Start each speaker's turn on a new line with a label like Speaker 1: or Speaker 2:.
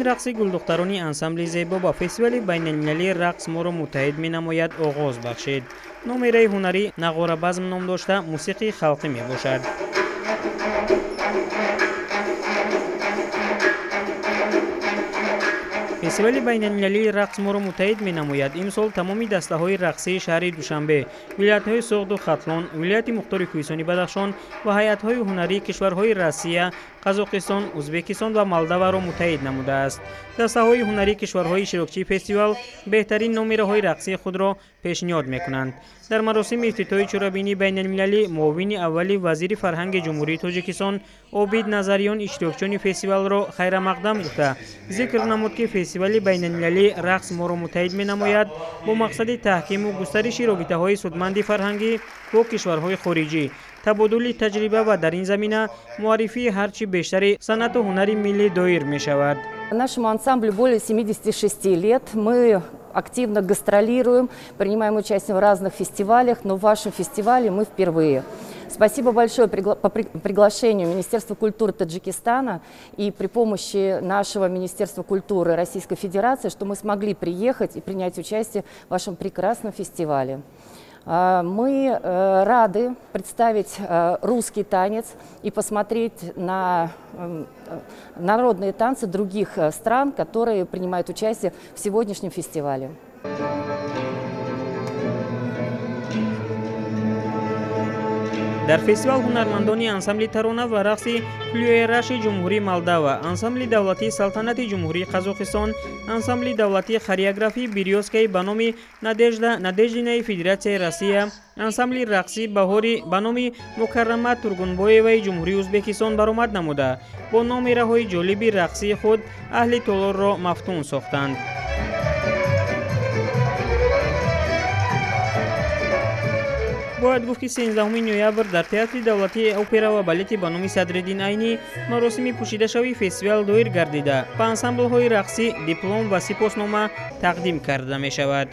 Speaker 1: Рақси гулдухтарони ансамбли «Зебо» ба фестивали байналмилалии «Рақс моро муттаҳид менамояд» оғоз бахшид. Номераи ҳунарӣ «Нағорабазм» ном дошта, мусиқии халқӣ мебошад. Фестивали байналмилалии «Рақс моро муттаҳид менамояд» имсол тамоми дастаҳои рақсии шаҳри Душанбе, вилоятҳои Суғду Хатлон, вилояти мухтори Кӯҳистони Бадахшон ва ҳайатҳои ҳунарии кишварҳои Россия, Қазоқистон, Ӯзбекистон ва Молдаваро муттаҳид намудааст. Дастаҳои ҳунарии кишварҳои иштирокчии фестивал беҳтарин номераҳои рақсии худро пешниҳод мекунанд. Дар маросими ифтитоҳи чорабинии байналмилалӣ муовини аввали вазири фарҳанги Ҷумҳурии Тоҷикистон Обид Назариён иштирокчиёни фестивалро хайрамақдам гуфта, зикр намуд, ки фестивали байналмилалии «Рақс моро муттаҳид менамояд» бо мақсади таҳкиму густариши робитаҳои судманди фарҳангӣ бо кишварҳои хориҷӣ, табодули таҷриба ва дар ин замина муаррифии ҳарчи бештари санъату ҳунари миллӣ доир мешавад.
Speaker 2: Нашему ансамблю более 76 лет. Мы активно гастролируем, принимаем участие в разных фестивалях, но в вашем фестивале мы впервые. Спасибо большое по приглашению Министерства культуры Таджикистана и при помощи нашего Министерства культуры Российской Федерации, что мы смогли приехать и принять участие в вашем прекрасном фестивале. Мы рады представить русский танец и посмотреть на народные танцы других стран, которые принимают участие в сегодняшнем фестивале.
Speaker 1: Дар фестивал ҳунармандони ансамбли тарона ва рақси «Флюераши» Ҷумҳурии Молдава, ансамбли давлатии «Салтанати» Ҷумҳурии Қазоқистон, ансамбли давлатии хореографии «Берёзкаи» ба номи Надежда Надеждинаи Федератсияи Россия, ансамбли рақсӣ «Баҳори» ба номи Мукаррама Тургунбоеваи Ҷумҳурии Ӯзбекистон баромад намуда, бо номераҳои ҷолиби рақсии худ аҳли толорро мафтун сохтанд. Бояд гуфт, ки 13 ноябр дар Театри давлатии опера ва балети ба номи Садриддин Айнӣ маросими пӯшидашавии фестивал доир гардида, ба ансамблҳои рақсӣ диплом ва сипоснома тақдим карда мешавад.